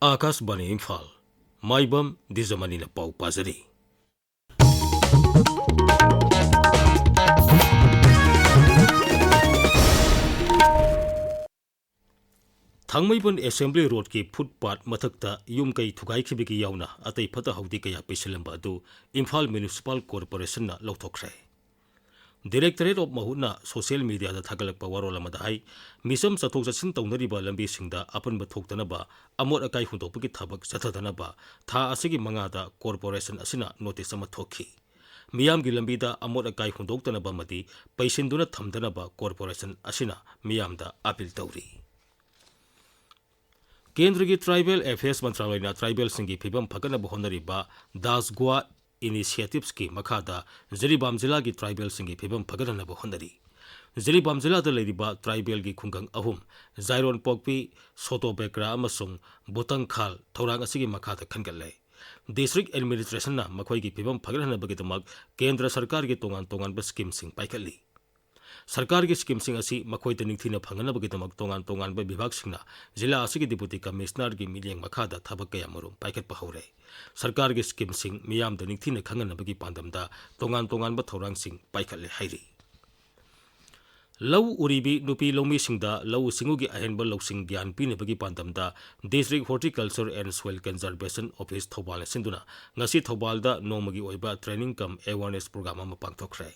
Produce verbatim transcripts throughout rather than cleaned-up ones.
ꯑꯥꯀꯥꯁꯕꯥꯅꯤ ꯏꯝꯐꯥꯜ, ꯃꯥꯏꯕꯝ ꯗꯤꯖꯃꯅꯤꯅ ꯄꯥꯎ ꯄꯥꯖꯔꯤ꯫ ꯊꯥꯡꯃꯩꯕꯟ assembly ꯔꯣꯗꯀꯤ footpath ꯃꯊꯛꯇ ꯌꯨꯝ ꯀꯩ ꯊꯨꯒꯥꯏꯈꯤꯕꯒꯤ ꯌꯥꯎꯅ ꯑꯇꯩ ꯐꯠꯇ ꯍꯥꯎꯗꯤ ꯀꯌꯥ ꯄꯩꯁꯤꯜꯂꯝꯕ ꯑꯗꯨ ꯏꯝꯐꯥꯜ ꯃ꯭ꯌꯨꯅꯤꯁꯤꯄꯥꯜ ꯀꯣꯔꯄꯣꯔꯦꯁꯟꯅ ꯂꯧꯊꯣꯛꯈ꯭ꯔꯦ꯫ ꯗꯤꯔꯦꯛꯇꯣꯔꯦꯠ ꯑꯣꯐ ꯃꯍꯨꯠꯅ ꯁꯣꯁꯤꯌꯦꯜ ꯃꯤꯗꯤꯌꯥꯗ ꯊꯥꯒꯠꯂꯛꯄ ꯋꯥꯔꯣꯜ ꯑꯃꯗ ꯍꯥꯏ, ꯃꯤꯆꯝ ꯆꯠꯊꯣꯛ ꯆꯠꯁꯤꯟ ꯇꯧꯅꯔꯤꯕ ꯂꯝꯕꯤꯁꯤꯡꯗ ꯑꯄꯟꯕ ꯊꯣꯛꯇꯅꯕ ꯑꯃꯣꯠ ꯑꯀꯥꯏ ꯍꯨꯟꯗꯣꯛꯄꯒꯤ ꯊꯕꯛ ꯆꯠꯊꯗꯅꯕ ꯊꯥ ꯑꯁꯤꯒꯤ ꯃꯉꯥꯗ ꯀꯣꯔꯄꯣꯔꯦꯁꯟ ꯑꯁꯤꯅ ꯅꯣꯇꯤꯁ ꯑꯃ ꯊꯣꯛꯈꯤ꯫ ꯃꯤꯌꯥꯝꯒꯤ ꯂꯝꯕꯤꯗ ꯑꯃꯣꯠ ꯑꯀꯥꯏ ꯍꯨꯟꯗꯣꯛꯇꯅꯕ ꯑꯃꯗꯤ ꯄꯩꯁꯤꯟꯗꯨꯅ ꯊꯝꯗꯅꯕ ꯀꯣꯔꯄꯣꯔꯦꯁꯟ ꯑꯁꯤꯅ ꯃꯤꯌꯥꯝꯗ ꯑꯥꯄꯤꯜ ꯇꯧꯔꯤ꯫ ꯀꯦꯟꯗ꯭ꯔꯒꯤ ꯇ꯭ꯔꯥꯏꯕꯦꯜ ꯑꯦꯐꯤꯌꯔꯁ ꯃꯟꯇ꯭ꯔꯥꯂꯌꯅ ꯇ꯭ꯔꯥꯏꯕꯦꯜꯁꯤꯡꯒꯤ ꯐꯤꯕꯝ ꯐꯒꯠꯅꯕ ꯍꯣꯠꯅꯔꯤꯕ ꯗꯥꯁ ꯒꯣꯋꯥ ꯏꯅꯤꯁꯤꯌꯦꯇꯤꯚꯁꯀꯤ ꯃꯈꯥꯗ ꯖꯤꯔꯤꯕꯥꯝ ꯖꯤꯂꯥꯒꯤ ꯇ꯭ꯔꯥꯏꯕꯦꯜꯁꯤꯡꯒꯤ ꯐꯤꯕꯝ ꯐꯒꯠꯍꯟꯅꯕ ꯍꯣꯠꯅꯔꯤ꯫ ꯖꯤꯔꯤꯕꯥꯝ ꯖꯤꯂꯥꯗ ꯂꯩꯔꯤꯕ ꯇ꯭ꯔꯥꯏꯕꯦꯜꯒꯤ ꯈꯨꯡꯒꯪ ꯑꯍꯨꯝ, ꯖꯥꯏꯔꯣꯟ ꯄꯣꯛꯄꯤ, ꯁꯣꯇꯣ ꯕꯦꯀ꯭ꯔꯥ ꯑꯃꯁꯨꯡ ꯕꯨꯇꯪꯈꯥꯜ, ꯊꯧꯔꯥꯡ ꯑꯁꯤꯒꯤ ꯃꯈꯥꯗ ꯈꯟꯒꯠꯂꯦ꯫ ꯗꯤꯁꯇ꯭ꯔꯤꯛ ꯑꯦꯗꯃꯤꯅꯤꯁꯇ꯭ꯔꯦꯁꯟꯅ ꯃꯈꯣꯏꯒꯤ ꯐꯤꯕꯝ ꯐꯒꯠꯍꯟꯅꯕꯒꯤꯗꯃꯛ ꯀꯦꯟꯗ꯭ꯔ ꯁꯔꯀꯥꯔꯒꯤ ꯇꯣꯉꯥꯟ ꯇꯣꯉꯥꯟꯕ ꯁ꯭ꯀꯤꯝꯁꯤꯡ ꯄꯥꯏꯈꯠꯂꯤ꯫ ꯁꯔꯀꯥꯔꯒꯤ ꯁ꯭ꯀꯤꯝꯁꯤꯡ ꯑꯁꯤ ꯃꯈꯣꯏꯗ ꯅꯤꯡꯊꯤꯅ ꯐꯪꯍꯟꯅꯕꯒꯤꯗꯃꯛ ꯇꯣꯉꯥꯟ ꯇꯣꯉꯥꯟꯕ ꯕꯤꯚꯥꯒꯁꯤꯡꯅ ꯖꯤꯂꯥ ꯑꯁꯤꯒꯤ ꯗꯤꯄꯨꯇꯤ ꯀꯃꯤꯁꯅꯔꯒꯤ ꯃꯤꯠꯌꯦꯡ ꯃꯈꯥꯗ ꯊꯕꯛ ꯀꯌꯥꯃꯔꯨꯝ ꯄꯥꯏꯈꯠꯄ ꯍꯧꯔꯦ꯫ ꯁꯔꯀꯥꯔꯒꯤ ꯁ꯭ꯀꯤꯝꯁꯤꯡ ꯃꯤꯌꯥꯝꯗ ꯅꯤꯡꯊꯤꯅ ꯈꯪꯍꯟꯅꯕꯒꯤ ꯄꯥꯟꯗꯝꯗ ꯇꯣꯉꯥꯟ ꯇꯣꯉꯥꯟꯕ ꯊꯧꯔꯥꯡꯁꯤꯡ ꯄꯥꯏꯈꯠꯂꯦ ꯍꯥꯏꯔꯤ꯫ ꯂꯧ ꯎꯔꯤꯕꯤ ꯅꯨꯄꯤ ꯂꯧꯃꯤꯁꯤꯡꯗ ꯂꯧꯎ ꯁꯤꯡꯎꯒꯤ ꯑꯍꯦꯟꯕ ꯂꯧꯁꯤꯡ ꯒ꯭ꯌꯥꯟ ꯄꯤꯅꯕꯒꯤ ꯄꯥꯟꯗꯝꯗ District Horticulture and Soil Conservation Office ꯊꯧꯕꯥꯜꯅ ꯁꯤꯟꯗꯨꯅ ꯉꯁꯤ ꯊꯧꯕꯥꯜꯗ ꯅꯣꯡꯃꯒꯤ ꯑꯣꯏꯕ training cum awareness program ꯑꯃ ꯄꯥꯡꯊꯣꯛꯈ꯭ꯔꯦ꯫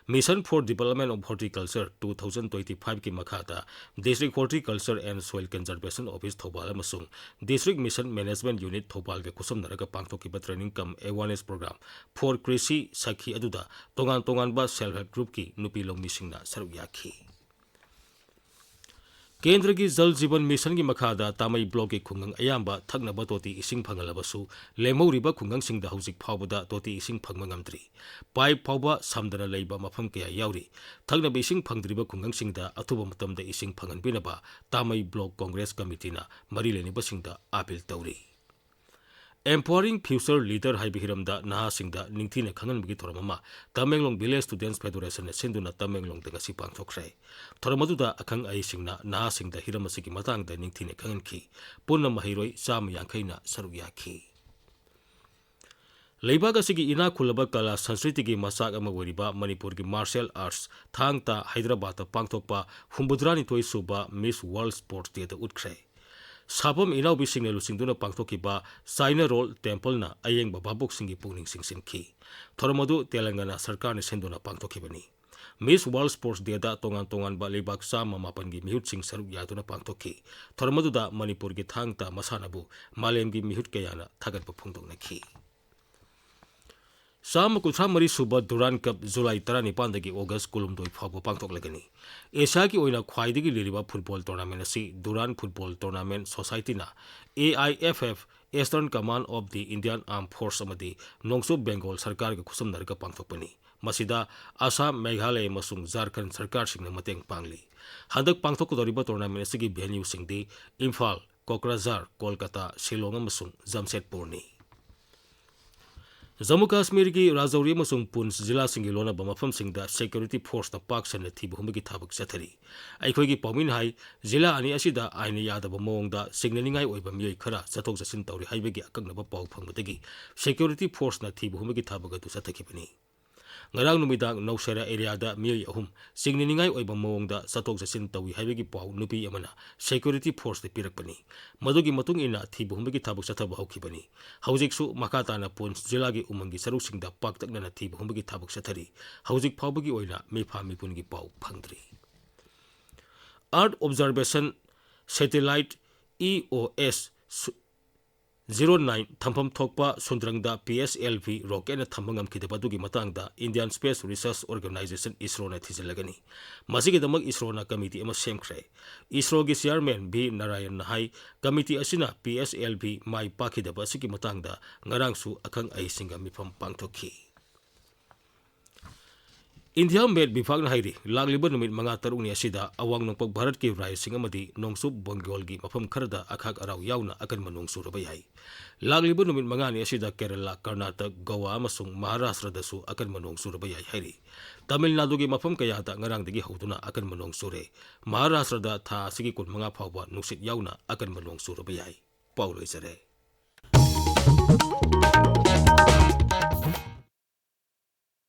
Mission for Development of Horticulture two thousand twenty-five ꯀꯤ ꯃꯈꯥꯗ District Horticulture and Soil Conservation Office Thoubal ꯑꯃꯁꯨꯡ District Mission Management Unit ꯊꯧꯕꯥꯜꯒ ꯈꯨꯠꯁꯝꯅꯔꯒ ꯄꯥꯡꯊꯣꯛꯈꯤꯕ training cum awareness program for Krishi Sakhi ꯑꯗꯨꯗ ꯇꯣꯉꯥꯟ ꯇꯣꯉꯥꯟꯕ self help group ꯀꯤ ꯅꯨꯄꯤ ꯂꯧꯃꯤꯁꯤꯡꯅ ꯁꯔꯨꯛ ꯌꯥꯈꯤ꯫ ꯀꯦꯟꯗ꯭ꯔꯒꯤ ꯖꯜ ꯖꯤꯕꯟ ꯃꯤꯁꯟꯒꯤ ꯃꯈꯥꯗ ꯇꯥꯃꯩ ꯕ꯭ꯂꯣꯛꯀꯤ ꯈꯨꯡꯒꯪ ꯑꯌꯥꯝꯕ ꯊꯛꯅꯕ ꯇꯣꯇꯤ ꯏꯁꯤꯡ ꯐꯪꯍꯜꯂꯕꯁꯨ, ꯂꯦꯝꯍꯧꯔꯤꯕ ꯈꯨꯡꯒꯪꯁꯤꯡꯗ ꯍꯧꯖꯤꯛ ꯐꯥꯎꯕꯗ ꯇꯣꯇꯤ ꯏꯁꯤꯡ ꯐꯪꯕ ꯉꯝꯗ꯭ꯔꯤ꯫ ꯄꯥꯏꯞ ꯐꯥꯎꯕ ꯁꯝꯗꯅ ꯂꯩꯕ ꯃꯐꯝ ꯀꯌꯥ ꯌꯥꯎꯔꯤ꯫ ꯊꯛꯅꯕ ꯏꯁꯤꯡ ꯐꯪꯗ꯭ꯔꯤꯕ ꯈꯨꯡꯒꯪꯁꯤꯡꯗ ꯑꯊꯨꯕ ꯃꯇꯝꯗ ꯏꯁꯤꯡ ꯐꯪꯍꯟꯕꯤꯅꯕ ꯇꯥꯃꯩ ꯕ꯭ꯂꯣꯛ ꯀꯣꯡꯒ꯭ꯔꯦꯁ ꯀꯃꯤꯇꯤꯅ ꯃꯔꯤ ꯂꯩꯅꯕꯁꯤꯡꯗ ꯑꯥꯄꯤꯜ ꯇꯧꯔꯤ꯫ Empowering Future Leader ꯍꯥꯏꯕ ꯍꯤꯔꯝꯗ ꯅꯍꯥꯁꯤꯡꯗ ꯅꯤꯡꯊꯤꯅ ꯈꯪꯍꯟꯕꯒꯤ ꯊꯧꯔꯝ ꯑꯃ ꯇꯃꯦꯡꯂꯣꯡ Village Students Federation ꯅ ꯁꯤꯟꯗꯨꯅ ꯇꯃꯦꯡꯂꯣꯡꯗ ꯉꯁꯤ ꯄꯥꯡꯊꯣꯛꯈ꯭ꯔꯦ꯫ ꯊꯧꯔꯝ ꯑꯗꯨꯗ ꯑꯈꯪ ꯑꯍꯩꯁꯤꯡꯅ ꯅꯍꯥꯁꯤꯡꯗ ꯍꯤꯔꯝ ꯑꯁꯤꯒꯤ ꯃꯇꯥꯡꯗ ꯅꯤꯡꯊꯤꯅ ꯈꯪꯍꯟꯈꯤ꯫ ꯄꯨꯟꯅ ꯃꯍꯩꯔꯣꯏ ꯆꯥꯝꯃ ꯌꯥꯡꯈꯩꯅ ꯁꯔꯨꯛ ꯌꯥꯈꯤ꯫ ꯂꯩꯕꯥꯛ ꯑꯁꯤꯒꯤ ꯏꯅꯥꯛ ꯈꯨꯜꯂꯕ ꯀꯂꯥ ꯁꯪꯁꯀ꯭ꯔꯤꯇꯤꯒꯤ ꯃꯆꯥꯛ ꯑꯃ ꯑꯣꯏꯔꯤꯕ ꯃꯅꯤꯄꯨꯔꯒꯤ martial arts ꯊꯥꯡ ꯇꯥ ꯍꯥꯏꯗ꯭ꯔꯕꯥꯗꯇ ꯄꯥꯡꯊꯣꯛꯄ ꯍꯨꯝꯐꯨꯇꯔꯥꯅꯤꯊꯣꯏ ꯁꯨꯕ Miss World Sports Day ꯗ ꯎꯠꯈ꯭ꯔꯦ꯫ ꯁꯥꯐꯝ ꯏꯅꯥꯎꯕꯤꯁꯤꯡꯅ ꯂꯨꯆꯤꯡꯗꯨꯅ ꯄꯥꯡꯊꯣꯛꯈꯤꯕ China Roll Temple ꯅ ꯑꯌꯦꯡꯕ ꯚꯥꯕꯣꯛꯁꯤꯡꯒꯤ ꯄꯨꯛꯅꯤꯡ ꯆꯤꯡꯁꯤꯟꯈꯤ꯫ ꯊꯧꯔꯝ ꯑꯗꯨ ꯇꯦꯂꯪꯒꯥꯅꯥ ꯁꯔꯀꯥꯔꯅ ꯁꯤꯟꯗꯨꯅ ꯄꯥꯡꯊꯣꯛꯈꯤꯕꯅꯤ꯫ Miss World Sports Day ꯗ ꯇꯣꯉꯥꯟ ꯇꯣꯉꯥꯟꯕ ꯂꯩꯕꯥꯛ ꯆꯥꯝꯃ ꯃꯥꯄꯟꯒꯤ ꯃꯤꯍꯨꯠꯁꯤꯡ ꯁꯔꯨꯛ ꯌꯥꯗꯨꯅ ꯄꯥꯡꯊꯣꯛꯈꯤ꯫ ꯊꯧꯔꯝ ꯑꯗꯨꯗ ꯃꯅꯤꯄꯨꯔꯒꯤ ꯊꯥꯡ ꯇꯥ ꯃꯁꯥꯟꯅꯕꯨ ꯃꯥꯂꯦꯝꯒꯤ ꯃꯤꯍꯨꯠ ꯀꯌꯥꯅ ꯊꯥꯒꯠꯄ ꯐꯣꯡꯗꯣꯛꯅꯈꯤ꯫ ꯆꯥꯝꯃ ꯀꯨꯟꯊ꯭ꯔꯥ ꯃꯔꯤ ꯁꯨꯕ Durand Cup July ꯇꯔꯥꯅꯤꯄꯥꯟꯗꯒꯤ August ꯀꯨꯟꯍꯨꯝꯗꯣꯏ ꯐꯥꯎꯕ ꯄꯥꯡꯊꯣꯛꯂꯒꯅꯤ꯫ ꯑꯦꯁꯤꯌꯥꯒꯤ ꯑꯣꯏꯅ ꯈ꯭ꯋꯥꯏꯗꯒꯤ ꯂꯤꯔꯕ ꯐꯨꯠꯕꯣꯜ tournament ꯑꯁꯤ Durand Football Tournament Society ꯅ, A I F F, Eastern Command of the Indian Armed Force ꯑꯃꯗꯤ ꯅꯣꯡꯆꯨꯞ ꯕꯦꯡꯒꯣꯜ ꯁꯔꯀꯥꯔꯒ ꯈꯨꯠꯁꯝꯅꯔꯒ ꯄꯥꯡꯊꯣꯛꯄꯅꯤ꯫ ꯃꯁꯤꯗ ꯑꯁꯥꯝ, ꯃꯦꯘꯥꯂꯌ ꯑꯃꯁꯨꯡ ꯖꯥꯔꯈꯟꯗ ꯁꯔꯀꯥꯔꯁꯤꯡꯅ ꯃꯇꯦꯡ ꯄꯥꯡꯂꯤ꯫ ꯍꯟꯗꯛ ꯄꯥꯡꯊꯣꯛꯀꯗꯧꯔꯤꯕ tournament ꯑꯁꯤꯒꯤ venue ꯁꯤꯡꯗꯤ ꯏꯝꯐꯥꯜ, ꯀꯣꯀ꯭ꯔꯥꯖꯥꯔ, ꯀꯣꯜꯀꯇꯥ, ꯁꯤꯂꯣꯡ ꯑꯃꯁꯨꯡ ꯖꯝꯁꯦꯗꯄꯨꯔꯅꯤ꯫ ꯖꯝꯃꯨ ꯀꯥꯁꯃꯤꯔꯒꯤ ꯔꯥꯖꯧꯔꯤ ꯑꯃꯁꯨꯡ ꯄꯨꯟꯁ ꯖꯤꯂꯥꯁꯤꯡꯒꯤ ꯂꯣꯟꯅꯕ ꯃꯐꯝꯁꯤꯡꯗ security force ꯅ ꯄꯥꯛ ꯁꯟꯅ ꯊꯤꯕ ꯍꯨꯝꯕꯒꯤ ꯊꯕꯛ ꯆꯠꯊꯔꯤ꯫ ꯑꯩꯈꯣꯏꯒꯤ ꯄꯥꯎꯃꯤꯅ ꯍꯥꯏ, ꯖꯤꯂꯥ ꯑꯅꯤ ꯑꯁꯤꯗ ꯑꯥꯏꯟꯅ ꯌꯥꯗꯕ ꯃꯑꯣꯡꯗ ꯆꯤꯡꯅꯅꯤꯡꯉꯥꯏ ꯑꯣꯏꯕ ꯃꯤꯑꯣꯏ ꯈꯔ ꯆꯠꯊꯣꯛ ꯆꯠꯁꯤꯟ ꯇꯧꯔꯤ ꯍꯥꯏꯕꯒꯤ ꯑꯀꯛꯅꯕ ꯄꯥꯎ ꯐꯪꯕꯗꯒꯤ security force ꯅ ꯊꯤꯕ ꯍꯨꯝꯕꯒꯤ ꯊꯕꯛ ꯑꯗꯨ ꯆꯠꯊꯈꯤꯕꯅꯤ꯫ ꯉꯔꯥꯡ ꯅꯨꯃꯤꯗꯥꯡ ꯅꯧꯁꯦꯔꯥ area ꯗ ꯃꯤꯑꯣꯏ ꯑꯍꯨꯝ ꯆꯤꯡꯅꯅꯤꯡꯉꯥꯏ ꯑꯣꯏꯕ ꯃꯑꯣꯡꯗ ꯆꯠꯊꯣꯛ ꯆꯠꯁꯤꯟ ꯇꯧꯏ ꯍꯥꯏꯕꯒꯤ ꯄꯥꯎ ꯅꯨꯄꯤ ꯑꯃꯅ security force ꯇ ꯄꯤꯔꯛꯄꯅꯤ꯫ ꯃꯗꯨꯒꯤ ꯃꯇꯨꯡ ꯏꯟꯅ ꯊꯤꯕ ꯍꯨꯝꯕꯒꯤ ꯊꯕꯛ ꯆꯠꯊꯕ ꯍꯧꯈꯤꯕꯅꯤ꯫ ꯍꯧꯖꯤꯛꯁꯨ ꯃꯈꯥ ꯇꯥꯅ ꯄꯨꯟꯁ ꯖꯤꯂꯥꯒꯤ ꯎꯃꯪꯒꯤ ꯁꯔꯨꯛꯁꯤꯡꯗ ꯄꯥꯛꯇꯛꯅꯅ ꯊꯤꯕ ꯍꯨꯝꯕꯒꯤ ꯊꯕꯛ ꯆꯠꯊꯔꯤ꯫ ꯍꯧꯖꯤꯛ ꯐꯥꯎꯕꯒꯤ ꯑꯣꯏꯅ ꯃꯤꯐꯥ ꯃꯤꯄꯨꯟꯒꯤ ꯄꯥꯎ ꯐꯪꯗ꯭ꯔꯤ꯫ Earth Observation Satellite, E O S, ꯁꯨ-, zero nine ꯊꯝꯐꯝ ꯊꯣꯛꯄ ꯁꯨꯟꯗ꯭ꯔꯪꯗ P S L V rocket ꯅ ꯊꯝꯕ ꯉꯝꯈꯤꯗꯕ ꯑꯗꯨꯒꯤ ꯃꯇꯥꯡꯗ Indian Space Research Organisation, ISRO ꯅ ꯊꯤꯖꯤꯜꯂꯒꯅꯤ꯫ ꯃꯁꯤꯒꯤꯗꯃꯛ ISRO ꯅ committee ꯑꯃ ꯁꯦꯝꯈ꯭ꯔꯦ꯫ ISRO ꯒꯤ chairman V ꯅꯥꯔꯥꯌꯟꯅ ꯍꯥꯏ, committee ꯑꯁꯤꯅ P S L V ꯃꯥꯏ ꯄꯥꯛꯈꯤꯗꯕ ꯑꯁꯤꯒꯤ ꯃꯇꯥꯡꯗ ꯉꯔꯥꯡꯁꯨ ꯑꯈꯪ ꯑꯍꯩꯁꯤꯡꯒ ꯃꯤꯐꯝ ꯄꯥꯡꯊꯣꯛꯈꯤ꯫ ꯏꯟꯗꯤꯌꯥ ꯃꯦꯠ ꯕꯤꯚꯥꯒꯅ ꯍꯥꯏꯔꯤ, ꯂꯥꯛꯂꯤꯕ ꯅꯨꯃꯤꯠ ꯃꯉꯥ ꯇꯔꯨꯛꯅꯤ ꯑꯁꯤꯗ ꯑꯋꯥꯡ ꯅꯣꯡꯄꯣꯛ ꯚꯥꯔꯠꯀꯤ ꯔꯥꯏꯖꯁꯤꯡ ꯑꯃꯗꯤ ꯅꯣꯡꯆꯨꯞ ꯕꯪꯒꯣꯜꯒꯤ ꯃꯐꯝ ꯈꯔꯗ ꯑꯈꯥꯛ ꯑꯔꯥꯎ ꯌꯥꯎꯅ ꯑꯀꯟꯕ ꯅꯣꯡ ꯆꯨꯔꯕ ꯌꯥꯏ꯫ ꯂꯥꯛꯂꯤꯕ ꯅꯨꯃꯤꯠ ꯃꯉꯥꯅꯤ ꯑꯁꯤꯗ ꯀꯦꯔꯂꯥ, ꯀꯔꯅꯥꯇꯛ, ꯒꯣꯋꯥ ꯑꯃꯁꯨꯡ ꯃꯍꯥꯔꯥꯁꯇ꯭ꯔꯗꯁꯨ ꯑꯀꯟꯕ ꯅꯣꯡ ꯆꯨꯔꯕ ꯌꯥꯏ ꯍꯥꯏꯔꯤ꯫ ꯇꯥꯃꯤꯜ ꯅꯥꯗꯨꯒꯤ ꯃꯐꯝ ꯀꯌꯥꯗ ꯉꯔꯥꯡꯗꯒꯤ ꯍꯧꯗꯨꯅ ꯑꯀꯟꯕ ꯅꯣꯡ ꯆꯨꯔꯦ꯫ ꯃꯍꯥꯔꯥꯁꯇ꯭ꯔꯗ ꯊꯥ ꯑꯁꯤꯒꯤ ꯀꯨꯟꯃꯉꯥ ꯐꯥꯎꯕ ꯅꯨꯡꯁꯤꯠ ꯌꯥꯎꯅ ꯑꯀꯟꯕ ꯅꯣꯡ ꯆꯨꯔꯕ ꯌꯥꯏ꯫ ꯄꯥꯎ ꯂꯣꯏꯖꯔꯦ꯫